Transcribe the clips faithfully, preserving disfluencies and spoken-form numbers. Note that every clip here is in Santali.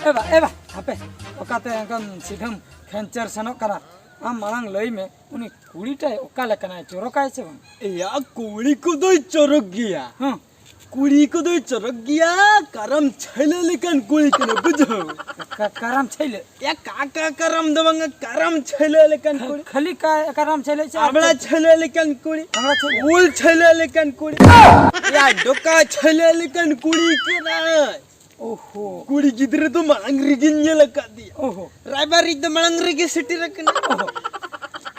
ᱮ ᱵᱟ, ᱮ ᱵᱟ, ᱦᱟᱯᱮ, ᱚᱠᱟᱛᱮ ᱮᱱᱠᱷᱟᱱ ᱥᱤᱫᱷᱟᱹᱢ ᱠᱷᱮᱧᱪᱟᱨ ᱥᱮᱱᱚᱜ ᱠᱟᱱᱟ? ᱟᱢ ᱢᱟᱲᱟᱝ ᱞᱟᱹᱭ ᱢᱮ, ᱩᱱᱤ ᱠᱩᱲᱤᱴᱟᱭ ᱚᱠᱟ ᱞᱮᱠᱟᱱᱟᱭ, ᱪᱚᱨᱚᱠᱟᱭ ᱥᱮ ᱵᱟᱝ? ᱮᱭᱟ, ᱠᱩᱲᱤ ᱠᱚᱫᱚᱭ ᱪᱚᱨᱚᱠ ᱜᱮᱭᱟ᱾ ᱦᱮᱸ᱾ ᱠᱩᱲᱤ ᱠᱚᱫᱚᱭ ᱪᱚᱨᱚᱠ ᱜᱮᱭᱟ, ᱠᱟᱨᱟᱢ ᱪᱷᱟᱹᱭᱞᱟᱹ ᱞᱮᱠᱟᱱ ᱠᱩᱲᱤ ᱠᱟᱱᱟ, ᱵᱩᱡᱷᱟᱹᱣ? ᱠᱟ-, ᱠᱟᱨᱟᱢ ᱪᱷᱟᱹᱭᱞᱟᱹ? ᱮ, ᱠᱟ-, ᱠᱟ-, ᱠᱟᱨᱟᱢ ᱫᱚ ᱵᱟᱝᱟ, ᱠᱟᱨᱟᱢ ᱪᱷᱟᱹᱭᱞᱟᱹ ᱞᱮᱠᱟᱱ ᱠᱷᱟᱹ-, ᱠᱩᱲᱤ᱾ ᱠᱷᱟᱹᱞᱤ ᱠᱟ-, ᱠᱟᱨᱟᱢ ᱪᱷᱟᱹᱭᱞᱟᱹ ᱥᱮ ᱟᱨ ᱟᱢᱲᱟ ᱪᱮᱫ? ᱪᱷᱟᱹᱭᱞᱟᱹ ᱞᱮᱠᱟᱱ ᱠᱩᱲᱤ᱾ ᱟᱢᱲᱟ ᱪᱷᱟᱹᱭᱞᱟᱹ? ᱩᱞ ᱪᱷᱟᱹᱭᱞᱟᱹ ᱞᱮᱠᱟᱱ ᱠᱩᱲᱤ᱾ ᱮᱭᱟ, ᱰᱚᱠᱟ ᱪᱷᱟᱹᱭᱞᱟᱹ ᱞᱮᱠᱟᱱ ᱠᱩᱲᱤ ᱠᱟᱱᱟᱭ᱾ ᱳᱦᱳ᱾ ᱠᱩᱲᱤ ᱜᱤᱫᱽᱨᱟᱹ ᱫᱚ ᱢᱟᱲᱟᱝ ᱨᱮᱜᱮᱧ ᱧᱮᱞ ᱟᱠᱟᱫᱮᱭᱟ᱾ ᱳᱦᱳ᱾ ᱨᱟᱭᱵᱟᱨᱤᱡ ᱫᱚ ᱢᱟᱲᱟᱝ ᱨᱮᱜᱮ ᱥᱮᱴᱮᱨ ᱟᱠᱟᱱᱟ᱾ ᱳᱦᱳ᱾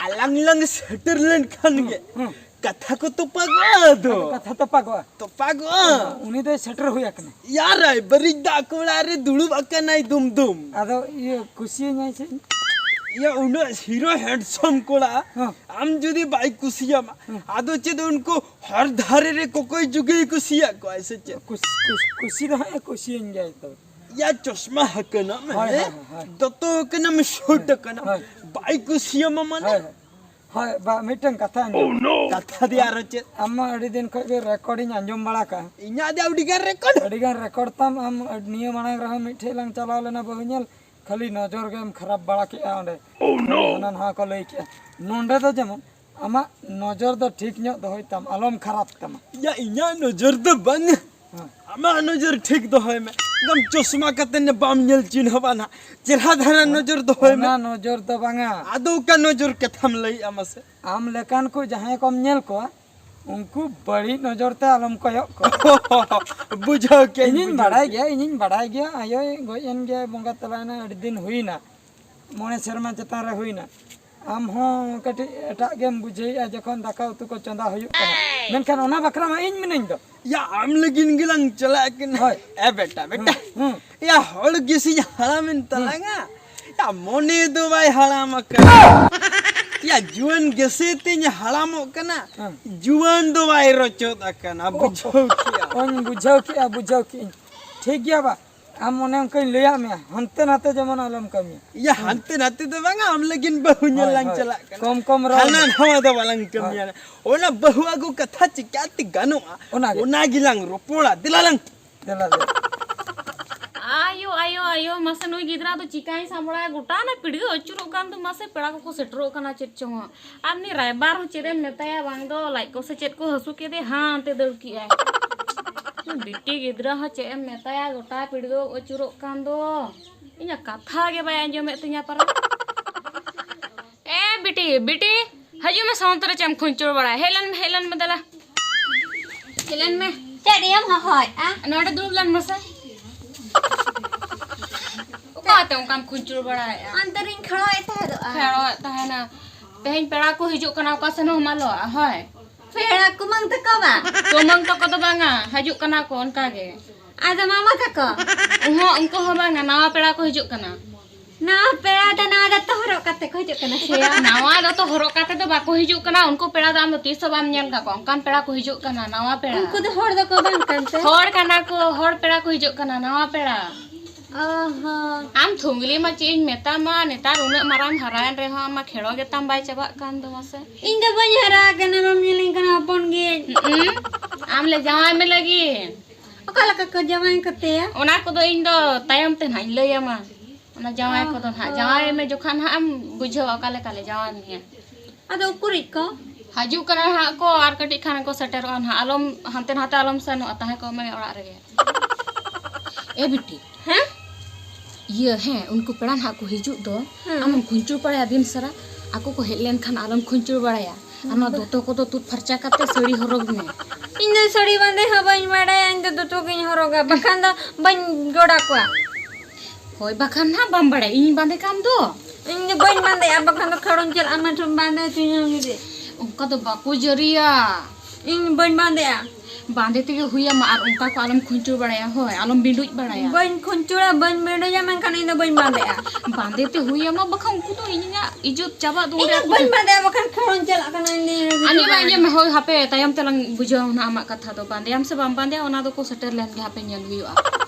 ᱟᱞᱟᱝ ᱞᱟᱝ ᱥᱮᱴᱮᱨ ᱞᱮᱱᱠᱷᱟᱱ ᱜᱮ ᱦᱩᱸ᱾ ᱠᱟᱛᱷᱟ ᱠᱚ ᱛᱚᱯᱟᱜᱚᱜᱼᱟ ᱟᱫᱚ᱾ ᱠᱟᱛᱷᱟ ᱛᱚᱯᱟᱜᱚᱜᱼᱟ᱾ ᱛᱚᱯᱟᱜᱚᱜᱼᱟ᱾ ᱩᱱᱤ ᱫᱚᱭ ᱥᱮᱴᱮᱨ ᱦᱩᱭ ᱟᱠᱟᱱᱟ᱾ ᱭᱟ, ᱨᱟᱭᱵᱟᱨᱤᱡ ᱫᱚ ᱟᱠᱚ ᱚᱲᱟᱜ ᱨᱮ ᱫᱩᱲᱩᱵ ᱟᱠᱟᱱᱟᱭ ᱫᱩᱢ ᱫᱩᱢ᱾ ᱟᱫᱚ ᱤᱭᱟᱹ ᱠᱩᱥᱤᱭᱟᱹᱧᱟᱭ ᱥᱮ? ᱭᱟ, ᱩᱱᱟᱹᱜ ᱦᱤᱨᱳ ᱦᱮᱱᱰᱥᱚᱢ ᱠᱚᱲᱟ, ᱦᱮᱸ᱾ ᱟᱢ ᱡᱩᱫᱤ ᱵᱟᱭ ᱠᱩᱥᱤᱭᱟᱢᱟ, ᱦᱮᱸ᱾ ᱟᱫᱚ ᱪᱮᱫ ᱩᱱᱠᱩ ᱦᱚᱨ ᱫᱷᱟᱨᱮ ᱨᱮ ᱠᱚᱠᱚᱭ ᱡᱩᱜᱤᱭ ᱠᱩᱥᱤᱭᱟᱜ ᱠᱚᱣᱟᱭ ᱥᱮ ᱪᱮᱫ? ᱠᱩᱥ-, ᱠᱩᱥ-, ᱠᱩᱥᱤ ᱫᱚ ᱦᱟᱸᱜ ᱮ ᱠᱩᱥᱤᱭᱟᱹᱧ ᱜᱮᱭᱟᱭ ᱛᱚ᱾ ᱭᱟ, ᱪᱚᱥᱢᱟ ᱦᱟᱠᱟᱱᱟᱢ, ᱦᱳᱭ, ᱦᱮᱸ? ᱦᱳᱭ, ᱦᱳᱭ᱾ ᱫᱚᱛᱚ ᱦᱟᱠᱟᱱᱟᱢ, ᱥᱩᱴ ᱦᱳᱭ, ᱟᱠᱟᱱᱟᱢ, ᱦᱳᱭ᱾ ᱵᱟᱭ ᱠᱩᱥᱤᱭᱟᱢᱟ ᱢᱟᱱᱮ? ᱦᱳᱭ, ᱦᱳᱭ᱾ ᱦᱳᱭ, ᱵᱟ, ᱢᱤᱫᱴᱟᱝ ᱠᱟᱛᱷᱟ ᱟᱸᱡᱚᱢ᱾ ᱠᱟᱛᱷᱟ ᱫᱚ ᱟᱨᱚ ᱪᱮᱫ? ᱟᱢ ᱢᱟ ᱟᱹᱰᱤ ᱫᱤᱱ ᱠᱷᱚᱡ ᱜᱮ ᱨᱮᱠᱚᱨᱰ ᱤᱧ ᱟᱸᱡᱚᱢ ᱵᱟᱲᱟ ᱠᱟᱜᱼᱟ᱾ ᱤᱧᱟᱹᱜ ᱫᱚ ᱟᱹᱰᱤ ᱜᱟᱱ ᱨᱮᱠᱚᱨᱰ᱾ ᱟᱹᱰᱤ ᱜᱟᱱ ᱨᱮᱠᱚᱨᱰ ᱛᱟᱢ, ᱟᱢ ᱟᱹᱰ-, ᱱᱤᱭᱟᱹ ᱢᱟᱲᱟᱝ ᱨᱮᱦᱚᱸ ᱢᱤᱫᱴᱷᱮᱡ ᱞᱟᱝ ᱪᱟᱞᱟᱣ ᱞᱮᱱᱟ ᱵᱟᱹᱦᱩ ᱧᱮᱞ, ᱠᱷᱟᱹᱞᱤ ᱱᱚᱡᱚᱨ ᱜᱮᱢ ᱠᱷᱟᱨᱟᱯ ᱵᱟᱲᱟ ᱠᱮᱜᱼᱟ ᱚᱸᱰᱮ᱾ ᱦᱟᱱᱟ ᱱᱟᱣᱟ ᱠᱚ ᱞᱟᱹᱭ ᱠᱮᱜᱼᱟ᱾ ᱱᱚᱸᱰᱮ ᱫᱚ ᱡᱮᱢᱚᱱ ᱟᱢᱟᱜ ᱱᱚᱡᱚᱨ ᱫᱚ ᱴᱷᱤᱠ ᱧᱚᱜ ᱫᱚᱦᱚᱭ ᱛᱟᱢ, ᱟᱞᱚᱢ ᱠᱷᱟᱨᱟᱯ ᱛᱟᱢᱟ᱾ ᱭᱟ, ᱤᱧᱟᱹᱜ ᱱᱚᱡᱚᱨ ᱫᱚ ᱵᱟᱝ᱾ ᱦᱮᱸ᱾ ᱟᱢᱟᱜ ᱱᱚᱡᱚᱨ ᱴᱷᱤᱠ ᱫᱚᱦᱚᱭ ᱢᱮ᱾ ᱮᱠᱫᱚᱢ ᱪᱚᱥᱢᱟ ᱠᱟᱛᱮ ᱱᱮ ᱵᱟᱢ ᱧᱮᱞ ᱪᱤᱱᱦᱟᱹᱣᱟ ᱱᱟᱦᱟᱜ᱾ ᱪᱮᱨᱦᱟ ᱫᱷᱟᱨᱟ ᱱᱚᱡᱚᱨ ᱫᱚᱦᱚᱭ ᱢᱮ᱾ ᱚᱱᱟ ᱱᱚᱡᱚᱨ ᱫᱚ ᱵᱟᱝᱟ᱾ ᱟᱫᱚ ᱚᱠᱟ ᱱᱚᱡᱚᱨ ᱠᱟᱛᱷᱟᱢ ᱞᱟᱹᱭᱮᱜᱼᱟ ᱢᱟᱥᱮ? ᱟᱢ ᱞᱮᱠᱟᱱ ᱠᱚ ᱡᱟᱦᱟᱸᱭ ᱠᱚᱢ ᱧᱮᱞ ᱠᱚᱣᱟ, ᱩᱱᱠᱩ ᱵᱟᱹᱲᱤᱡ ᱱᱚᱡᱚᱨ ᱛᱮ ᱟᱞᱚᱢ ᱠᱚᱭᱚᱜ ᱠᱚᱣᱟ᱾ ᱵᱩᱡᱷᱟᱹᱣ ᱠᱮᱜᱼᱟᱹᱧ, ᱤᱧᱤᱧ ᱵᱩᱡᱷᱟᱹᱣ ᱵᱟᱲᱟᱭ ᱠᱮᱜᱼᱟᱹᱧ᱾ ᱜᱮᱭᱟ, ᱤᱧᱤᱧ ᱵᱟᱲᱟᱭ ᱜᱮᱭᱟ᱾ ᱟᱭᱳᱭ ᱜᱚᱡ ᱮᱱ ᱜᱮᱭᱟ, ᱵᱚᱸᱜᱟ ᱛᱟᱞᱟᱭᱮᱱᱟ, ᱟᱹᱰᱤ ᱫᱤᱱ ᱦᱩᱭᱱᱟ, ᱢᱚᱬᱮ ᱥᱮᱨᱢᱟ ᱪᱮᱛᱟᱱ ᱨᱮ ᱦᱩᱭᱱᱟ᱾ ᱟᱢ ᱦᱚᱸ ᱠᱟᱹᱴᱤᱡ ᱮᱴᱟᱜ ᱜᱮᱢ ᱵᱩᱡᱷᱟᱹᱣᱮᱫᱼᱟ ᱡᱚᱠᱷᱚᱱ ᱫᱟᱠᱟ ᱩᱛᱩ ᱠᱚ ᱪᱚᱸᱫᱟ ᱦᱩᱭᱩᱜ ᱠᱟᱱᱟ, ᱢᱮᱱᱠᱷᱟᱱ ᱚᱱᱟ ᱵᱟᱠᱷᱨᱟ ᱢᱟ ᱤᱧ ᱢᱤᱱᱟᱹᱧ ᱫᱚ᱾ ᱭᱟ, ᱟᱢ ᱞᱟᱹᱜᱤᱫ ᱜᱮᱞᱟᱝ ᱪᱟᱞᱟᱜ ᱠᱟᱱᱟ᱾ ᱦᱳᱭ᱾ ᱮ ᱵᱮᱴᱟ, ᱵᱮᱴᱟ᱾ ᱦᱩᱸ, ᱦᱩᱸ᱾ ᱭᱟ, ᱦᱚᱲ ᱜᱮᱥᱤᱧ ᱦᱟᱲᱟᱢᱮᱱ ᱦᱩᱸ᱾ ᱛᱟᱞᱟᱝᱟ᱾ ᱭᱟ, ᱢᱚᱱᱮ ᱫᱚ ᱵᱟᱭ ᱦᱟᱲᱟᱢ ᱟᱠᱟᱱᱟ᱾ ᱭᱟ, ᱡᱩᱣᱟᱹᱱ ᱜᱮᱥᱮ ᱛᱤᱧ ᱦᱟᱲᱟᱢᱚᱜ ᱠᱟᱱᱟ᱾ ᱦᱩᱸ᱾ ᱡᱩᱣᱟᱹᱱ ᱫᱚ ᱵᱟᱭ ᱨᱚᱪᱚᱫ ᱟᱠᱟᱱᱟ᱾ ᱚ, ᱵᱩᱡᱷᱟᱹᱣ ᱠᱮᱜᱼᱟ᱾ ᱚᱧ ᱵᱩᱡᱷᱟᱹᱣ ᱠᱮᱜᱼᱟ, ᱵᱩᱡᱷᱟᱹᱣ ᱠᱮᱜᱼᱟᱹᱧ᱾ ᱴᱷᱤᱠ ᱜᱮᱭᱟ ᱵᱟ, ᱟᱢ ᱚᱱᱮ ᱚᱱᱠᱟᱧ ᱞᱟᱹᱭᱟᱫ ᱢᱮᱭᱟ, ᱦᱟᱱᱛᱮ ᱱᱟᱛᱮ ᱡᱮᱢᱚᱱ ᱟᱞᱚᱢ ᱠᱟᱹᱢᱤᱭᱟ᱾ ᱭᱟ, ᱦᱩᱸ᱾ ᱦᱟᱱᱛᱮ ᱱᱟᱛᱮ ᱫᱚ ᱵᱟᱝᱟ, ᱟᱢ ᱞᱟᱹᱜᱤᱫ ᱵᱟᱹᱦᱩ ᱧᱮᱞ ᱦᱳᱭ, ᱞᱟᱝ ᱦᱳᱭ᱾ ᱪᱟᱞᱟᱜ ᱠᱟᱱᱟ᱾ ᱠᱚᱢ ᱠᱚᱢ ᱨᱚᱲ ᱦᱟᱱᱟ ᱢᱮ᱾ ᱱᱟᱣᱟ ᱫᱚ ᱵᱟᱞᱟᱝ ᱦᱳᱭ᱾ ᱠᱟᱹᱢᱤᱭᱟ᱾ ᱚᱱᱟ ᱵᱟᱹᱦᱩ ᱟᱹᱜᱩ ᱠᱟᱛᱷᱟ ᱪᱤᱠᱟᱹᱛᱮ ᱜᱟᱱᱚᱜᱼᱟ? ᱚᱱᱟᱜᱮ᱾ ᱚᱱᱟ ᱜᱮᱞᱟᱝ ᱨᱚᱯᱚᱲᱟ᱾ ᱫᱮᱞᱟ ᱞᱟᱝ᱾ ᱫᱮᱞᱟ, ᱫᱮᱞᱟ᱾ ᱟᱭᱳ, ᱟᱭᱳ, ᱟᱭᱳ, ᱢᱟᱥᱮ ᱱᱩᱭ ᱜᱤᱫᱽᱨᱟᱹ ᱫᱚ ᱪᱤᱠᱟᱹᱧ ᱥᱟᱢᱵᱲᱟᱭᱟ? ᱜᱚᱴᱟ ᱱᱟ ᱯᱤᱲᱜᱟᱹ ᱟᱹᱪᱩᱨᱚᱜ ᱠᱟᱱ ᱫᱚ, ᱢᱟᱥᱮ ᱯᱮᱲᱟ ᱠᱚᱠᱚ ᱥᱮᱴᱮᱨᱚᱜ ᱠᱟᱱᱟ ᱪᱮᱫ ᱪᱚᱝ᱾ ᱟᱨ ᱩᱱᱤ ᱨᱟᱭᱵᱟᱨ ᱦᱚᱸ ᱪᱮᱫ ᱮᱢ ᱢᱮᱛᱟᱭᱟ, ᱵᱟᱝ ᱫᱚ ᱞᱟᱡ ᱠᱚ ᱥᱮ ᱪᱮᱫ ᱠᱚ ᱦᱟᱹᱥᱩ ᱠᱮᱫᱮ, ᱦᱟᱱᱛᱮ ᱫᱟᱹᱲ ᱠᱮᱜᱼᱟᱭ᱾ ᱵᱤᱴᱤ ᱜᱤᱫᱽᱨᱟᱹ ᱦᱚᱸ ᱪᱮᱫ ᱮᱢ ᱢᱮᱛᱟᱭᱟ, ᱜᱚᱴᱟ ᱯᱤᱲᱜᱟᱹ ᱟᱹᱪᱩᱨᱚᱜ ᱠᱟᱱ ᱫᱚ᱾ ᱤᱧᱟᱹᱜ ᱠᱟᱛᱷᱟ ᱜᱮ ᱵᱟᱭ ᱟᱸᱡᱚᱢᱮᱫ ᱛᱤᱧᱟ ᱯᱟᱨᱟ᱾ ᱮ ᱵᱤᱴᱤ, ᱵᱤᱴᱤ, ᱦᱤᱡᱩᱜ ᱢᱮ, ᱥᱟᱶᱛᱮ ᱨᱮ ᱪᱮᱫ ᱮᱢ ᱠᱷᱩᱧᱪᱩᱲ ᱵᱟᱲᱟᱭᱟ? ᱦᱮᱡ ᱞᱮᱱ ᱢᱮ, ᱦᱮᱡ ᱞᱮᱱ ᱢᱮ ᱫᱮᱞᱟ᱾ ᱦᱮᱡ ᱞᱮᱱ ᱢᱮ᱾ ᱪᱮᱫ ᱮᱢ ᱦᱚᱦᱚᱭᱮᱫᱼᱟ? ᱱᱚᱰᱮ ᱫᱩᱲᱩᱵ ᱞᱮᱱ ᱢᱮᱥᱮ᱾ ᱚᱠᱟᱛᱮ ᱚᱱᱠᱟᱢ ᱠᱷᱩᱧᱪᱩᱲ ᱵᱟᱲᱟᱭᱮᱫᱼᱟ? ᱚᱱᱛᱮ ᱨᱤᱧ ᱠᱷᱮᱲᱚᱭᱮᱫ ᱛᱟᱦᱮᱸᱫᱚᱜᱼᱟ᱾ ᱠᱷᱮᱲᱚᱭᱮᱫ ᱛᱟᱦᱮᱱᱟ᱾ ᱛᱮᱦᱮᱧ ᱯᱮᱲᱟ ᱠᱚ ᱦᱤᱡᱩᱜ ᱠᱟᱱᱟ, ᱚᱠᱟ ᱥᱮᱱ ᱦᱚᱸ ᱵᱟᱢ ᱟᱞᱚᱜᱼᱟ, ᱦᱳᱭ? ᱯᱮᱲᱟ ᱠᱩᱢᱟᱹᱝ ᱛᱟᱠᱚ ᱵᱟᱝ? ᱠᱩᱢᱟᱹᱝ ᱛᱟᱠᱚ ᱫᱚ ᱵᱟᱝᱟ, ᱦᱤᱡᱩᱜ ᱠᱟᱱᱟ ᱠᱚ ᱚᱱᱠᱟ ᱜᱮ᱾ ᱟᱫᱚ ᱢᱟᱢᱟ ᱛᱟᱠᱚ? ᱩᱦᱩᱸ, ᱩᱱᱠᱩ ᱦᱚᱸ ᱵᱟᱝᱟ, ᱱᱟᱣᱟ ᱯᱮᱲᱟ ᱠᱚ ᱦᱤᱡᱩᱜ ᱠᱟᱱᱟ᱾ ᱱᱟᱣᱟ ᱯᱮᱲᱟ ᱫᱚ ᱱᱟᱣᱟ ᱫᱚᱛᱚ ᱦᱚᱨᱚᱜ ᱠᱟᱛᱮ ᱠᱚ ᱦᱤᱡᱩᱜ ᱠᱟᱱᱟ ᱥᱮ? ᱱᱟᱣᱟ ᱫᱚᱛᱚ ᱦᱚᱨᱚᱜ ᱠᱟᱛᱮ ᱫᱚ ᱵᱟᱠᱚ ᱦᱤᱡᱩᱜ ᱠᱟᱱᱟ, ᱩᱱᱠᱩ ᱯᱮᱲᱟ ᱫᱚ ᱟᱢ ᱫᱚ ᱛᱤᱥ ᱦᱚᱸ ᱵᱟᱢ ᱧᱮᱞ ᱠᱟᱜ ᱠᱚᱣᱟ, ᱚᱱᱠᱟᱱ ᱯᱮᱲᱟ ᱠᱚ ᱦᱤᱡᱩᱜ ᱠᱟᱱᱟ, ᱱᱟᱣᱟ ᱯᱮᱲᱟ᱾ ᱩᱱᱠᱩ ᱫᱚ ᱦᱚᱲ ᱫᱚᱠᱚ ᱵᱟᱝ ᱠᱟᱱ ᱛᱮ? ᱦᱚᱲ ᱠᱟᱱᱟ ᱠᱚ, ᱦᱚᱲ ᱯᱮᱲᱟ ᱠᱚ ᱦᱤᱡᱩᱜ ᱠᱟᱱᱟ, ᱱᱟᱣᱟ ᱯᱮᱲᱟ᱾ ᱚ ᱦᱚᱸ᱾ ᱟᱢ ᱛᱷᱩᱝᱜᱽᱞᱤ ᱢᱟ ᱪᱮᱫ ᱤᱧ ᱢᱮᱛᱟᱢᱟ, ᱱᱮᱛᱟᱨ ᱩᱱᱟᱹᱜ ᱢᱟᱨᱟᱝ ᱦᱟᱨᱟᱭᱮᱱ ᱨᱮᱦᱚᱸ ᱟᱢ ᱢᱟ ᱠᱷᱮᱲᱚ ᱜᱮᱛᱟᱢ ᱵᱟᱭ ᱪᱟᱵᱟᱜ ᱠᱟᱱ ᱫᱚ ᱢᱟᱥᱮ᱾ ᱤᱧ ᱫᱚ ᱵᱟᱹᱧ ᱦᱟᱨᱟ ᱟᱠᱟᱱᱟ, ᱵᱟᱢ ᱧᱮᱞᱤᱧ ᱠᱟᱱᱟ, ᱦᱚᱯᱚᱱ ᱜᱤᱭᱟᱹᱧ᱾ ᱦᱩᱸ, ᱟᱢ ᱞᱮ ᱡᱟᱶᱟᱭ ᱢᱮ ᱞᱟᱹᱜᱤᱫ᱾ ᱚᱠᱟ ᱞᱮᱠᱟ ᱠᱚ ᱡᱟᱶᱟᱭ ᱠᱟᱛᱮᱭᱟ? ᱚᱱᱟ ᱠᱚᱫᱚ ᱤᱧ ᱫᱚ ᱛᱟᱭᱚᱢ ᱛᱮ ᱱᱟᱦᱟᱜ ᱤᱧ ᱞᱟᱹᱭ ᱟᱢᱟ᱾ ᱚᱱᱟ ᱡᱟᱶᱟᱭ ᱚ ᱠᱚᱫᱚ ᱱᱟᱦᱟᱜ, ᱦᱚᱸ᱾ ᱡᱟᱶᱟᱭ ᱢᱮ ᱡᱚᱠᱷᱚᱱ ᱱᱟᱦᱟᱜ ᱮᱢ ᱵᱩᱡᱷᱟᱹᱣᱟ ᱚᱠᱟ ᱞᱮᱠᱟ ᱞᱮ ᱡᱟᱶᱟᱭ ᱢᱮᱭᱟ᱾ ᱟᱫᱚ ᱩᱠᱩᱨᱤᱡ ᱠᱚ? ᱦᱤᱡᱩᱜ ᱠᱟᱱᱟ ᱱᱟᱦᱟᱜ ᱠᱚ, ᱟᱨ ᱠᱟᱹᱴᱤᱡ ᱠᱷᱟᱱ ᱠᱚ ᱥᱮᱴᱮᱨᱚᱜᱼᱟ ᱱᱟᱦᱟᱜ᱾ ᱟᱞᱚᱢ ᱦᱟᱱᱛᱮ ᱱᱟᱛᱮ ᱟᱞᱚᱢ ᱥᱮᱱᱚᱜᱼᱟ, ᱛᱟᱦᱮᱸ ᱠᱚᱜ ᱢᱮ ᱚᱲᱟᱜ ᱨᱮᱜᱮ᱾ ᱮ ᱵᱤᱴᱤ, ᱦᱮᱸ? ᱤᱭᱟᱹ, ᱦᱮᱸ, ᱩᱱᱠᱩ ᱯᱮᱲᱟ ᱱᱟᱦᱟᱜ ᱠᱚ ᱦᱤᱡᱩᱜ ᱫᱚ, ᱦᱮᱸ᱾ ᱟᱢᱮᱢ ᱠᱷᱩᱧᱪᱩᱲ ᱵᱟᱲᱟᱭᱟ ᱫᱤᱱ ᱥᱟᱨᱟ᱾ ᱟᱠᱚ ᱠᱚ ᱦᱮᱡ ᱞᱮᱱᱠᱷᱟᱱ ᱟᱞᱚᱢ ᱠᱷᱩᱧᱪᱩᱲ ᱵᱟᱲᱟᱭᱟ᱾ ᱟᱨ ᱱᱚᱣᱟ ᱫᱚᱛᱚ ᱠᱚᱫᱚ ᱛᱩᱫ ᱯᱷᱟᱨᱪᱟ ᱠᱟᱛᱮ ᱥᱟᱹᱲᱤ ᱦᱚᱨᱚᱜᱽ ᱢᱮ᱾ ᱤᱧ ᱫᱚ ᱥᱟᱹᱲᱤ ᱵᱟᱸᱫᱮ ᱦᱚᱸ ᱵᱟᱹᱧ ᱵᱟᱲᱟᱭᱟ, ᱤᱧ ᱫᱚ ᱫᱚᱛᱚ ᱜᱤᱧ ᱦᱚᱨᱚᱜᱟ, ᱵᱟᱠᱷᱟᱱ ᱫᱚ ᱵᱟᱹᱧ ᱡᱚᱲᱟ ᱠᱚᱣᱟ᱾ ᱦᱳᱭ, ᱵᱟᱠᱷᱟᱱ ᱱᱟᱦᱟᱜ ᱵᱟᱢ ᱵᱟᱲᱟᱭᱟ, ᱤᱧ ᱵᱟᱸᱫᱮ ᱠᱟᱢ ᱫᱚ᱾ ᱤᱧ ᱫᱚ ᱵᱟᱹᱧ ᱵᱟᱸᱫᱮᱜᱼᱟ, ᱵᱟᱠᱷᱟᱱ ᱫᱚ ᱠᱷᱟᱹᱲᱚᱧ ᱪᱟᱞᱟᱜᱼᱟ, ᱢᱟᱴᱷ ᱨᱮᱢ ᱵᱟᱸᱫᱮ ᱦᱚᱪᱚᱧᱟ ᱡᱩᱫᱤ᱾ ᱚᱱᱠᱟ ᱫᱚ ᱵᱟᱠᱚ ᱡᱟᱹᱨᱤᱭᱟ᱾ ᱤᱧ ᱵᱟᱹᱧ ᱵᱟᱸᱫᱮᱜᱼᱟ᱾ ᱵᱟᱸᱫᱮ ᱛᱮᱜᱮ ᱦᱩᱭ ᱟᱢᱟ, ᱟᱨ ᱚᱱᱠᱟ ᱠᱚ ᱟᱞᱚᱢ ᱠᱷᱩᱧᱪᱩᱲ ᱵᱟᱲᱟᱭᱟ, ᱦᱳᱭ, ᱟᱞᱚᱢ ᱵᱤᱸᱰᱩᱡ ᱵᱟᱲᱟᱭᱟ᱾ ᱵᱟᱹᱧ ᱠᱷᱩᱧᱪᱩᱲᱟ, ᱵᱟᱹᱧ ᱵᱤᱸᱰᱩᱡᱟ, ᱢᱮᱱᱠᱷᱟᱱ ᱤᱧ ᱫᱚ ᱵᱟᱹᱧ ᱵᱟᱸᱫᱮᱜᱼᱟ᱾ ᱵᱟᱸᱫᱮ ᱛᱮ ᱦᱩᱭ ᱟᱢᱟ, ᱵᱟᱠᱷᱟᱱ ᱩᱱᱠᱩ ᱫᱚ ᱤᱧᱟᱹᱜ ᱤᱡᱽᱡᱚᱛ ᱪᱟᱵᱟᱜ ᱫᱚ ᱤᱧ ᱩᱱᱨᱮ ᱫᱚ ᱟᱠᱚ ᱵᱟᱹᱧ ᱴᱷᱮᱱ᱾ ᱵᱟᱸᱫᱮᱜᱼᱟ, ᱵᱟᱠᱷᱟᱱ ᱠᱷᱟᱹᱲᱚᱧ ᱪᱟᱞᱟᱜ ᱠᱟᱱᱟ, ᱤᱧ ᱫᱚ ᱟᱸᱡᱚᱢ ᱢᱮ, ᱟᱸᱡᱚᱢ ᱢᱮ, ᱦᱳᱭ, ᱦᱟᱯᱮ, ᱛᱟᱭᱚᱢ ᱛᱮᱞᱟᱝ ᱵᱩᱡᱷᱟᱹᱣᱟ ᱱᱟᱦᱟᱜ ᱟᱢᱟᱜ ᱠᱟᱛᱷᱟ ᱫᱚ᱾ ᱵᱟᱸᱫᱮᱭᱟᱢ ᱥᱮ ᱵᱟᱢ ᱵᱟᱸᱫᱮᱭᱟ, ᱚᱱᱟ ᱫᱚᱠᱚ ᱥᱮᱴᱮᱨ ᱞᱮᱱ ᱜᱮ, ᱦᱟᱯᱮ ᱧᱮᱞ ᱦᱩᱭᱩᱜᱼᱟ᱾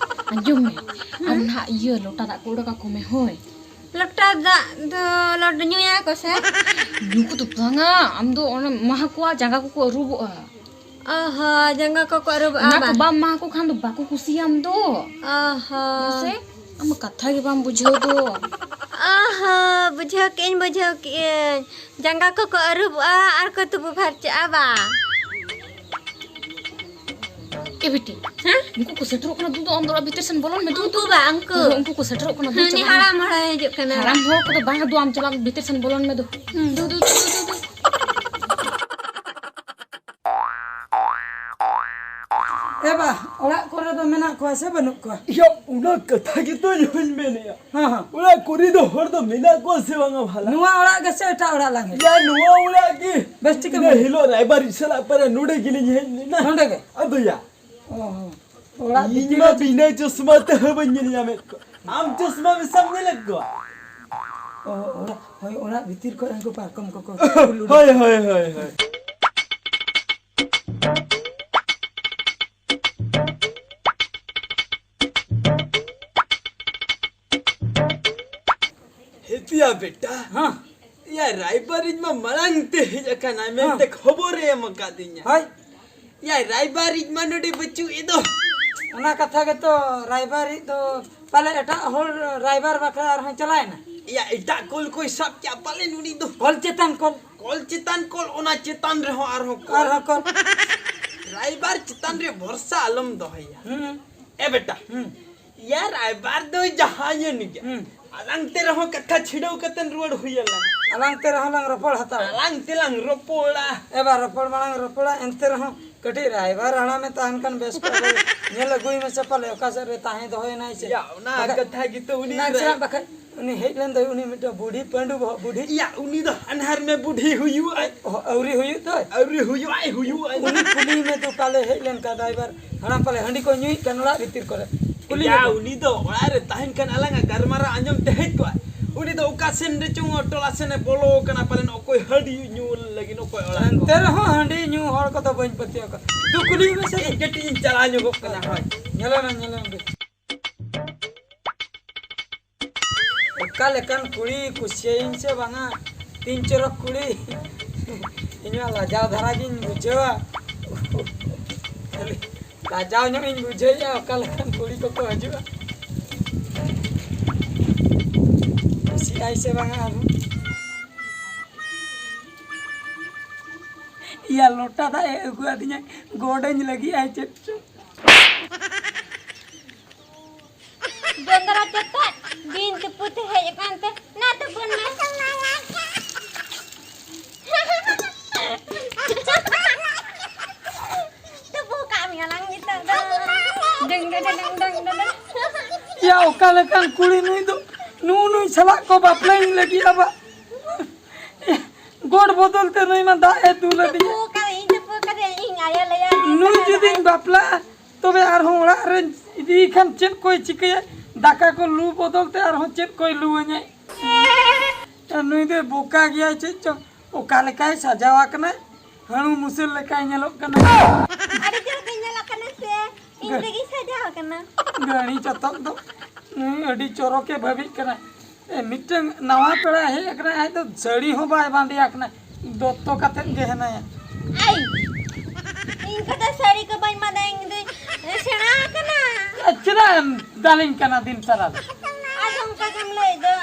ᱟᱸᱡᱚᱢ ᱢᱮ, ᱟᱨ ᱦᱩᱸ? ᱱᱟᱦᱟᱜ ᱤᱭᱟᱹ ᱞᱚᱴᱟ ᱫᱟᱜ ᱠᱚ ᱚᱰᱚᱠ ᱟᱠᱚ ᱢᱮ, ᱦᱳᱭ᱾ ᱞᱚᱴᱟ ᱫᱟᱜ ᱫᱚ ᱞᱚᱴ-, ᱧᱩᱭᱟ ᱠᱚ ᱥᱮ? ᱧᱩ ᱠᱚᱫᱚ ᱵᱟᱝᱟ, ᱟᱢ ᱫᱚ ᱚᱱᱟ ᱢᱟᱦᱟ ᱠᱚᱣᱟ ᱡᱟᱸᱜᱟ ᱠᱚᱠᱚ ᱟᱹᱨᱩᱵᱚᱜᱼᱟ᱾ ᱚ ᱦᱚᱸ, ᱡᱟᱸᱜᱟ ᱠᱚᱠᱚ ᱟᱹᱨᱩᱵᱚᱜᱼᱟ ᱚᱱᱟ ᱠᱚ ᱵᱟᱝ? ᱵᱟᱢ ᱮᱢᱟ ᱠᱚ ᱠᱷᱟᱱ ᱫᱚ ᱵᱟᱠᱚ ᱠᱩᱥᱤᱭᱟᱢ ᱫᱚ᱾ ᱚ ᱦᱚᱸ᱾ ᱢᱟᱥᱮ, ᱟᱢ ᱠᱟᱛᱷᱟ ᱜᱮ ᱵᱟᱢ ᱵᱩᱡᱷᱟᱹᱣ ᱫᱚ᱾ ᱚ ᱦᱚᱸ, ᱵᱩᱡᱷᱟᱹᱣ ᱠᱮᱜᱼᱟᱹᱧ, ᱵᱩᱡᱷᱟᱹᱣ ᱠᱮᱜᱼᱟᱹᱧ᱾ ᱡᱟᱸᱜᱟ ᱠᱚᱠᱚ ᱟᱹᱨᱩᱵᱚᱜᱼᱟ ᱟᱨ ᱠᱚ ᱛᱩᱯᱩ ᱯᱷᱟᱨᱪᱟᱜᱼᱟ ᱵᱟ? ᱮ ᱵᱤᱴᱤ, ᱦᱮᱸ? ᱩᱱᱠᱩ ᱠᱚ ᱥᱮᱴᱮᱨᱚᱜ ᱠᱟᱱᱟ, ᱫᱩ ᱫᱚ ᱟᱢ ᱫᱚ ᱚᱲᱟᱜ ᱵᱷᱤᱛᱤᱨ ᱥᱮᱱ ᱵᱚᱞᱚᱱ ᱢᱮ, ᱫᱩ, ᱫᱩ᱾ ᱩᱱᱠᱩ ᱵᱟ, ᱩᱱᱠᱩ᱾ ᱦᱳᱭ, ᱩᱱᱠᱩ ᱠᱚ ᱥᱮᱴᱮᱨᱚᱜ ᱠᱟᱱᱟ, ᱫᱩ, ᱦᱟᱹᱱᱤ ᱪᱟᱞᱟᱜ ᱢᱮ᱾ ᱦᱟᱲᱟᱢ ᱦᱚᱲᱮ ᱦᱤᱡᱩᱜ ᱠᱟᱱᱟ᱾ ᱦᱟᱲᱟᱢ ᱦᱚᱲ ᱠᱚᱫᱚ ᱵᱟᱝ, ᱫᱩ, ᱟᱢ ᱪᱟᱞᱟᱜ ᱵᱷᱤᱛᱤᱨ ᱥᱮᱱ ᱵᱚᱞᱚᱱ ᱢᱮ, ᱫᱩ᱾ ᱦᱩᱸ᱾ ᱫᱩ, ᱫᱩ, ᱫᱩ, ᱫᱩ, ᱫᱩ᱾ ᱮ ᱵᱟ, ᱚᱲᱟᱜ ᱠᱚᱨᱮ ᱫᱚ ᱢᱮᱱᱟᱜ ᱠᱚᱣᱟ ᱥᱮ ᱵᱟᱹᱱᱩᱜ ᱠᱚᱣᱟ? ᱭᱟ, ᱚᱱᱟ ᱠᱟᱛᱷᱟ ᱜᱮᱛᱚ ᱤᱧ ᱦᱚᱧ ᱢᱮᱱᱮᱜᱼᱟ᱾ ᱦᱮᱸ, ᱦᱮᱸ᱾ ᱚᱲᱟᱜ ᱠᱚᱨᱮ ᱫᱚ ᱦᱚᱲ ᱫᱚ ᱢᱮᱱᱟᱜ ᱠᱚᱣᱟ ᱥᱮ ᱵᱟᱝᱟ ᱵᱷᱟᱞᱟ? ᱱᱚᱣᱟ ᱚᱲᱟᱜ ᱜᱮᱥᱮ ᱮᱴᱟᱜ ᱚᱲᱟᱜ ᱞᱟᱝ ᱦᱮᱡ? ᱭᱟ, ᱱᱚᱣᱟ ᱚᱲᱟᱜ ᱜᱮ᱾ ᱵᱮᱥ ᱴᱷᱤᱠ ᱮᱢ ᱤᱱᱟᱹ ᱢᱮᱱ ᱦᱤᱞᱳᱜ ᱨᱟᱭᱵᱟᱨᱤᱡ ᱥᱟᱞᱟᱜ ᱯᱟᱨᱟ ᱱᱚᱰᱮ ᱜᱮᱞᱤᱧ ᱦᱮᱡ ᱞᱮᱱᱟ᱾ ᱱᱚᱰᱮ ᱜᱮ? ᱟᱫᱚ ᱭᱟ, ᱚ, ᱦᱚᱸ᱾ ᱚᱲᱟᱜ ᱤᱧ ᱵᱷᱤᱛᱤᱨ ᱢᱟ ᱨᱮ ᱵᱤᱱᱟᱹ ᱪᱚᱥᱢᱟ ᱛᱮᱦᱚᱸ ᱵᱟᱹᱧ ᱧᱮᱞ ᱧᱟᱢᱮᱫ ᱠᱚᱣᱟ᱾ ᱟᱢ ᱪᱚᱥᱢᱟ ᱢᱮᱥᱟᱢ ᱧᱮᱞᱮᱫ ᱠᱚᱣᱟ? ᱚ, ᱚᱲᱟᱜ, ᱦᱳᱭ, ᱚᱲᱟᱜ ᱵᱷᱤᱛᱤᱨ ᱠᱚᱨᱮ ᱩᱱᱠᱩ ᱯᱟᱨᱠᱚᱢ ᱠᱚᱠᱚ ᱩᱞᱩᱰ ᱦᱳᱭ, ᱦᱳᱭ, ᱦᱳᱭ, ᱦᱳᱭ᱾ ᱦᱮᱛᱤᱭᱟ ᱵᱮᱴᱟ᱾ ᱦᱮᱸ᱾ ᱭᱟ, ᱨᱟᱭᱵᱟᱨᱤᱡ ᱢᱟ ᱢᱟᱲᱟᱝ ᱛᱮ ᱦᱮᱡ ᱟᱠᱟᱱᱟᱭ ᱢᱮᱱᱛᱮ ᱦᱮᱸ᱾ ᱠᱷᱚᱵᱚᱨᱮ ᱮᱢ ᱟᱠᱟᱫᱤᱧᱟ᱾ ᱦᱳᱭ᱾ ᱭᱟ, ᱨᱟᱭᱵᱟᱨᱤᱡ ᱢᱟ ᱱᱚᱰᱮ ᱵᱟᱹᱪᱩᱜ ᱮ ᱫᱚ᱾ ᱚᱱᱟ ᱠᱟᱛᱷᱟ ᱜᱮᱛᱚ, ᱨᱟᱭᱵᱟᱨᱤᱡ ᱫᱚ ᱯᱟᱞᱮ ᱮᱴᱟᱜ ᱦᱚᱲ ᱨᱟᱭᱵᱟᱨ ᱵᱟᱠᱷᱨᱟ ᱟᱨᱦᱚᱸ ᱪᱟᱞᱟᱣᱮᱱᱟ᱾ ᱭᱟ, ᱮᱴᱟᱜ ᱠᱚᱞ ᱠᱚᱭ ᱥᱟᱵ ᱠᱮᱜᱼᱟ ᱯᱟᱞᱮᱱ ᱩᱱᱤ ᱫᱚ᱾ ᱠᱚᱞ ᱪᱮᱛᱟᱱ ᱠᱚᱞ᱾ ᱠᱚᱞ ᱪᱮᱛᱟᱱ ᱠᱚᱞ, ᱚᱱᱟ ᱪᱮᱛᱟᱱ ᱨᱮᱦᱚᱸ ᱟᱨᱦᱚᱸ ᱠᱚᱞ᱾ ᱟᱨᱦᱚᱸ ᱠᱚᱞ᱾ ᱨᱟᱭᱵᱟᱨ ᱪᱮᱛᱟᱱ ᱨᱮ ᱵᱷᱚᱨᱥᱟ ᱟᱞᱚᱢ ᱫᱚᱦᱚᱭᱟ᱾ ᱦᱩᱸ᱾ ᱮ ᱵᱮᱴᱟ, ᱦᱩᱸ᱾ ᱭᱟ, ᱨᱟᱭᱵᱟᱨ ᱫᱚ ᱡᱟᱦᱟᱸᱭᱮᱱ ᱜᱮ᱾ ᱦᱩᱸ᱾ ᱟᱞᱟᱝ ᱛᱮ ᱨᱮᱦᱚᱸ ᱠᱟᱛᱷᱟ ᱪᱷᱤᱰᱟᱹᱣ ᱠᱟᱛᱮᱱ ᱨᱩᱣᱟᱹᱲ ᱦᱩᱭ ᱟᱞᱟᱝ᱾ ᱟᱞᱟᱝ ᱛᱮ ᱨᱮᱦᱚᱸ ᱞᱟᱝ ᱨᱚᱯᱚᱲ ᱦᱟᱛᱟᱲᱟ᱾ ᱟᱞᱟᱝ ᱛᱮᱞᱟᱝ ᱨᱚᱯᱚᱲᱟ᱾ ᱮ ᱵᱟ, ᱨᱚᱯᱚᱲ ᱢᱟᱲᱟᱝ ᱨᱚᱯᱚᱲᱟ, ᱮᱱᱛᱮ ᱨᱮᱦᱚᱸ ᱠᱟᱹᱴᱤᱡ ᱨᱟᱭᱵᱟᱨ ᱦᱟᱲᱟᱢᱮ ᱛᱟᱦᱮᱱ ᱠᱷᱟᱱ ᱵᱮᱥ ᱠᱚᱜᱼᱟ᱾ ᱧᱮᱞ ᱟᱹᱜᱩᱭ ᱢᱮᱥᱮ, ᱯᱟᱞᱮ ᱚᱠᱟ ᱥᱮᱫ ᱨᱮ ᱛᱟᱦᱮᱸ ᱫᱚᱦᱚᱭᱮᱱᱟᱭ ᱥᱮ᱾ ᱭᱟ, ᱚᱱᱟ ᱵᱟᱠᱷᱟᱡ ᱠᱟᱛᱷᱟ ᱜᱮᱛᱚ ᱩᱱᱤ ᱚᱱᱟ ᱨᱟᱭ- ᱪᱮᱫᱟᱜ ᱵᱟᱠᱷᱟᱡ ᱩᱱᱤ ᱦᱮᱡ ᱞᱮᱱ ᱫᱚᱭ, ᱩᱱᱤ ᱢᱤᱫᱴᱟᱝ ᱵᱩᱰᱷᱤ ᱯᱟᱹᱰᱩ ᱵᱚᱦᱚᱜ ᱵᱩᱰᱷᱤ᱾ ᱭᱟ, ᱩᱱᱤ ᱫᱚ ᱦᱟᱱᱦᱟᱨ ᱢᱮ ᱵᱩᱰᱷᱤ ᱦᱩᱭᱩᱜᱼᱟᱭ᱾ ᱚ, ᱟᱹᱣᱨᱤ ᱦᱩᱭᱩᱜ ᱫᱚᱭ᱾ ᱟᱹᱣᱨᱤ ᱦᱩᱭᱩᱜᱼᱟᱭ, ᱦᱩᱭᱩᱜᱼᱟᱭ᱾ ᱩᱱᱤ ᱠᱩᱞᱤ ᱢᱮ ᱛᱚ, ᱯᱟᱞᱮ ᱦᱮᱡ ᱞᱮᱱ ᱠᱷᱟᱱ ᱨᱟᱭᱵᱟᱨ ᱦᱟᱲᱟᱢ ᱯᱟᱞᱮ ᱦᱟᱺᱰᱤ ᱠᱚ ᱧᱩᱭᱮᱫ ᱠᱟᱱ ᱚᱲᱟᱜ ᱵᱷᱤᱛᱤᱨ ᱠᱚᱨᱮ᱾ ᱠᱩᱞᱤ ᱭᱟ, ᱧᱚᱜ ᱩᱱᱤ ᱫᱚ ᱚᱲᱟᱜ ᱨᱮ ᱛᱟᱦᱮᱱ ᱠᱷᱟᱱ ᱟᱞᱟᱝᱟᱜ ᱜᱟᱞᱢᱟᱨᱟᱣ ᱟᱸᱡᱚᱢ ᱛᱮ ᱦᱮᱡ ᱠᱚᱜᱼᱟᱭ᱾ ᱩᱱᱤ ᱫᱚ ᱚᱠᱟ ᱥᱮᱱ ᱨᱮᱪᱚᱝ ᱴᱚᱞᱟ ᱥᱮᱱᱮ ᱵᱚᱞᱚ ᱟᱠᱟᱱᱟ, ᱯᱟᱞᱮᱱ ᱚᱠᱚᱭ ᱦᱟᱺᱰᱤ ᱧᱩ ᱞᱟᱹᱜᱤᱫ ᱚᱠᱚᱭ ᱚᱲᱟᱜ ᱮᱱᱛᱮ ᱠᱚ᱾ ᱨᱮᱦᱚᱸ ᱦᱟᱺᱰᱤ ᱧᱩ ᱦᱚᱲ ᱠᱚᱫᱚ ᱵᱟᱹᱧ ᱯᱟᱹᱛᱭᱟᱹᱣ ᱠᱚᱣᱟ᱾ ᱫᱩ ᱠᱩᱞᱤ ᱢᱮᱥᱮ᱾ ᱤᱧ ᱠᱟᱹᱴᱤᱡ ᱤᱧ ᱪᱟᱞᱟᱣ ᱧᱚᱜᱚᱜ ᱠᱟᱱᱟ, ᱦᱳᱭ᱾ ᱧᱮᱞᱮ ᱢᱮ, ᱧᱮᱞᱮ ᱢᱮ᱾ ᱚᱠᱟ ᱞᱮᱠᱟᱱ ᱠᱩᱲᱤ ᱠᱩᱥᱤᱭᱟᱹᱧ ᱥᱮ ᱵᱟᱝᱟ, ᱛᱤᱱ ᱪᱚᱨᱚᱠ ᱠᱩᱲᱤ᱾ ᱤᱧ ᱢᱟ ᱞᱟᱡᱟᱣ ᱫᱷᱟᱨᱟ ᱜᱤᱧ ᱵᱩᱡᱷᱟᱹᱣᱟ᱾ ᱞᱟᱡᱟᱣ ᱧᱚᱜ ᱤᱧ ᱵᱩᱡᱷᱟᱹᱣᱮᱫᱼᱟ, ᱚᱠᱟ ᱞᱮᱠᱟᱱ ᱠᱩᱲᱤ ᱠᱚᱠᱚ ᱦᱤᱡᱩᱜᱼᱟ᱾ ᱠᱩᱥᱤᱜᱼᱟᱭ ᱥᱮ ᱵᱟᱝᱟ ᱟᱨᱦᱚᱸ? ᱤᱭᱟ, ᱞᱚᱴᱟ ᱫᱟᱜ ᱮ ᱟᱹᱜᱩ ᱟᱹᱫᱤᱧᱟ, ᱜᱚᱰᱟᱹᱧ ᱞᱟᱹᱜᱤᱫ ᱟᱭ ᱪᱮᱫ ᱪᱚ᱾ ᱡᱚᱱᱫᱨᱟ ᱪᱚᱴᱟ ᱵᱤᱱ ᱛᱩᱯᱩ ᱛᱮ ᱦᱮᱡ ᱟᱠᱟᱱ ᱛᱮ, ᱱᱟ ᱛᱩᱯᱩᱱ ᱢᱮ᱾ ᱛᱩᱯᱩ ᱠᱟᱜ ᱢᱮᱭᱟ ᱞᱟᱝ ᱱᱤᱛᱚᱜ ᱫᱚ᱾ ᱰᱟᱝ, ᱰᱟᱝ, ᱰᱟᱝ᱾ ᱭᱟ, ᱚᱠᱟ ᱞᱮᱠᱟᱱ ᱠᱩᱲᱤ ᱱᱩᱭ ᱫᱚ? ᱱᱩᱜᱼᱩ ᱱᱩᱭ ᱥᱟᱞᱟᱜ ᱠᱚ ᱵᱟᱯᱞᱟᱧ ᱞᱟᱹᱜᱤᱫ ᱟᱵᱟ᱾ ᱜᱚᱰ ᱵᱚᱫᱚᱞ ᱛᱮ ᱱᱩᱭ ᱢᱟ ᱫᱟᱜ ᱮ ᱫᱩᱞ ᱟᱹᱫᱤᱧᱟ᱾ ᱛᱩᱯᱩ ᱠᱟᱫᱮ, ᱤᱧ ᱛᱩᱯᱩ ᱠᱟᱫᱮ, ᱤᱧ ᱟᱭᱳ ᱞᱟᱹᱭᱟ, ᱤᱧ ᱱᱩᱭ ᱛᱟᱦᱮᱸ ᱡᱩᱫᱤᱧ ᱱᱟᱭ᱾ ᱵᱟᱯᱞᱟᱜᱼᱟ, ᱛᱚᱵᱮ ᱟᱨᱦᱚᱸ ᱚᱲᱟᱜ ᱨᱮᱧ ᱤᱫᱤᱭᱮ ᱠᱷᱟᱱ ᱪᱮᱫ ᱠᱚᱭ ᱪᱤᱠᱟᱹᱭᱟ? ᱫᱟᱠᱟ ᱠᱚ ᱞᱩ ᱵᱚᱫᱚᱞ ᱛᱮ ᱟᱨᱦᱚᱸ ᱪᱮᱫ ᱠᱚᱭ ᱞᱩ ᱟᱹᱧᱟᱭ? ᱟᱨ ᱱᱩᱭ ᱫᱚᱭ ᱵᱚᱠᱟ ᱜᱮᱭᱟᱭ ᱪᱮᱫ ᱪᱚᱝ, ᱚᱠᱟ ᱞᱮᱠᱟᱭ ᱥᱟᱡᱟᱣ ᱟᱠᱟᱱᱟᱭ, ᱦᱟᱹᱬᱩ ᱢᱩᱥᱟᱹᱞ ᱞᱮᱠᱟᱭ ᱧᱮᱞᱚᱜ ᱠᱟᱱᱟ᱾ ᱟᱹᱰᱤ ᱪᱮᱦᱨᱟ ᱜᱮ ᱧᱮᱞᱚᱜ ᱠᱟᱱᱟ ᱥᱮ, ᱤᱧ ᱛᱮᱜᱮᱧ ᱥᱟᱡᱟᱣ ᱟᱠᱟᱱᱟ᱾ ᱜᱟᱹᱲᱤ ᱪᱚᱛᱚᱠ ᱫᱚ ᱱᱩᱭ ᱟᱹᱰᱤ ᱪᱚᱨᱚᱠᱮ ᱵᱷᱟᱹᱵᱤᱜ ᱠᱟᱱᱟ᱾ ᱮ, ᱢᱤᱫᱴᱟᱝ ᱱᱟᱣᱟ ᱯᱮᱲᱟ ᱦᱮᱡ ᱟᱠᱟᱱᱟᱭ, ᱟᱡ ᱫᱚ ᱥᱟᱹᱲᱤ ᱦᱚᱸ ᱵᱟᱭ ᱵᱟᱸᱫᱮ ᱟᱠᱟᱱᱟ, ᱫᱚᱛᱚ ᱠᱟᱛᱮᱫ ᱜᱮ ᱦᱮᱱᱟᱭᱟ᱾ ᱟᱭ, ᱤᱧ ᱠᱚᱫᱚ ᱥᱟᱹᱲᱤ ᱠᱚ ᱵᱟᱹᱧ ᱵᱟᱸᱫᱮᱭᱟ, ᱤᱧ ᱫᱚᱧ ᱥᱮᱬᱟ ᱟᱠᱟᱱᱟ᱾ ᱟᱨ ᱪᱮᱫᱟᱜ ᱮᱢ ᱫᱟᱞᱤᱧ ᱠᱟᱱᱟ ᱫᱤᱱ ᱥᱟᱨᱟ ᱫᱚ? ᱟᱫᱚ ᱚᱱᱠᱟ ᱜᱮᱢ ᱞᱟᱹᱭ ᱫᱚ᱾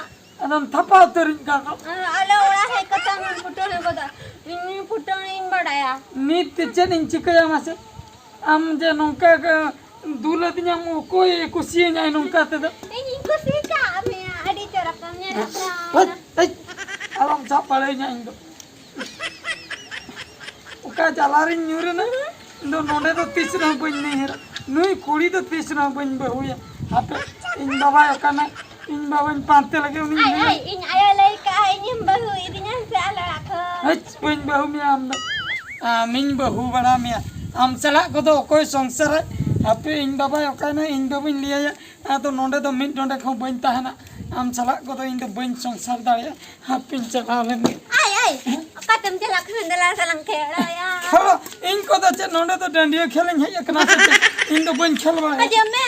ᱟᱫᱚᱢ ᱛᱷᱟᱯᱟ ᱩᱛᱟᱹᱨᱤᱧ ᱠᱟᱱ ᱫᱚ᱾ ᱟᱞᱮ ᱚᱲᱟᱜ ᱦᱮᱡ ᱠᱟᱛᱮ ᱟᱢᱮᱢ ᱯᱷᱩᱴᱟᱹᱣ ᱦᱮᱡ ᱜᱚᱫᱚᱜ᱾ ᱤᱧ ᱯᱷᱩᱴᱟᱹᱣ ᱤᱧ ᱵᱟᱲᱟᱭᱟ᱾ ᱱᱤᱛ ᱛᱮ ᱪᱮᱫ ᱤᱧ ᱪᱤᱠᱟᱹᱭᱟ ᱢᱟᱥᱮ? ᱟᱢ ᱡᱮ ᱱᱚᱝᱠᱟ ᱜᱮ ᱫᱩᱞ ᱟᱹᱫᱤᱧᱟᱢ, ᱚᱠᱚᱭ ᱠᱩᱥᱤᱭᱟᱹᱧᱟᱭ ᱱᱚᱝᱠᱟ ᱛᱮᱫᱚ? ᱤᱧᱤᱧ ᱠᱩᱥᱤ ᱠᱟᱜ ᱢᱮᱭᱟ, ᱟᱹᱰᱤ ᱪᱚᱨᱚᱠ ᱮᱢ ᱧᱮᱞᱚᱜ ᱠᱟᱱᱟ᱾ ᱦᱟᱹᱴ, ᱦᱟᱹᱴ, ᱟᱞᱚᱢ ᱥᱟᱵ ᱵᱟᱲᱟᱭᱤᱧᱟ ᱤᱧ ᱫᱚ᱾ ᱚᱠᱟ ᱡᱟᱞᱟ ᱨᱤᱧ ᱧᱩᱨ ᱮᱱᱟ, ᱤᱧ ᱫᱚ ᱱᱚᱰᱮ ᱫᱚ ᱛᱤᱥ ᱨᱮᱦᱚᱸ ᱵᱟᱹᱧ ᱱᱟᱹᱭᱦᱟᱹᱨᱟ᱾ ᱱᱩᱭ ᱠᱩᱲᱤ ᱫᱚ ᱛᱤᱥ ᱨᱮᱦᱚᱸ ᱵᱟᱹᱧ ᱵᱟᱹᱦᱩᱭᱟ᱾ ᱦᱟᱯᱮ, ᱤᱧ ᱵᱟᱵᱟᱭ ᱚᱠᱟᱱᱟ, ᱤᱧ ᱵᱟᱵᱟᱧ ᱯᱟᱱᱛᱮ ᱞᱮᱜᱮ ᱩᱱᱤ᱾ ᱟᱭ, ᱟᱭ, ᱤᱧ ᱟᱭᱳ ᱞᱟᱹᱭ ᱠᱟᱜᱼᱟ, ᱤᱧᱮᱢ ᱵᱟᱹᱦᱩ ᱤᱫᱤᱧᱟ ᱥᱮ ᱟᱞᱮ ᱚᱲᱟᱜ ᱠᱷᱚᱱ? ᱦᱟᱹᱪ, ᱵᱟᱹᱧ ᱵᱟᱹᱦᱩ ᱢᱮᱭᱟ ᱟᱢ ᱫᱚ᱾ ᱟᱢᱤᱧ ᱵᱟᱹᱦᱩ ᱵᱟᱲᱟ ᱢᱮᱭᱟ᱾ ᱟᱢ ᱥᱟᱞᱟᱜ ᱠᱚᱫᱚ ᱚᱠᱚᱭ ᱥᱚᱝᱥᱟᱨᱟᱭ? ᱦᱟᱯᱮ, ᱤᱧ ᱵᱟᱵᱟᱭ ᱚᱠᱟᱭᱮᱱᱟ, ᱤᱧ ᱵᱟᱵᱟᱧ ᱞᱟᱹᱭᱟᱭᱟ᱾ ᱟᱫᱚ ᱱᱚᱰᱮ ᱫᱚ ᱢᱤᱫ ᱰᱚᱸᱰᱮᱠ ᱦᱚᱸ ᱵᱟᱹᱧ ᱛᱟᱦᱮᱱᱟ᱾ ᱟᱢ ᱥᱟᱞᱟᱜ ᱠᱚᱫᱚ ᱤᱧ ᱫᱚ ᱵᱟᱹᱧ ᱥᱚᱝᱥᱟᱨ ᱫᱟᱲᱮᱭᱟᱜᱼᱟ᱾ ᱦᱟᱯᱮᱧ ᱪᱟᱞᱟᱣ ᱞᱮᱱ ᱜᱮ᱾ ᱟᱭ, ᱟᱭ, ᱚᱠᱟᱛᱮᱢ ᱪᱟᱞᱟᱜ ᱠᱟᱱᱟ? ᱫᱮᱞᱟ ᱥᱟᱞᱟᱝ ᱠᱷᱮᱞ ᱟᱭᱟ᱾ ᱠᱷᱮᱞ? ᱤᱧ ᱠᱚᱫᱚ ᱪᱮᱫ ᱱᱚᱰᱮ ᱫᱚ ᱰᱟᱹᱰᱤᱭᱟᱹ ᱠᱷᱮᱞ ᱤᱧ ᱦᱮᱡ ᱟᱠᱟᱱᱟ ᱥᱮ ᱪᱮᱫ? ᱤᱧ ᱫᱚ ᱵᱟᱹᱧ ᱠᱷᱮᱞ ᱵᱟᱲᱟᱭᱟ᱾ ᱟᱸᱡᱚᱢ ᱢᱮ,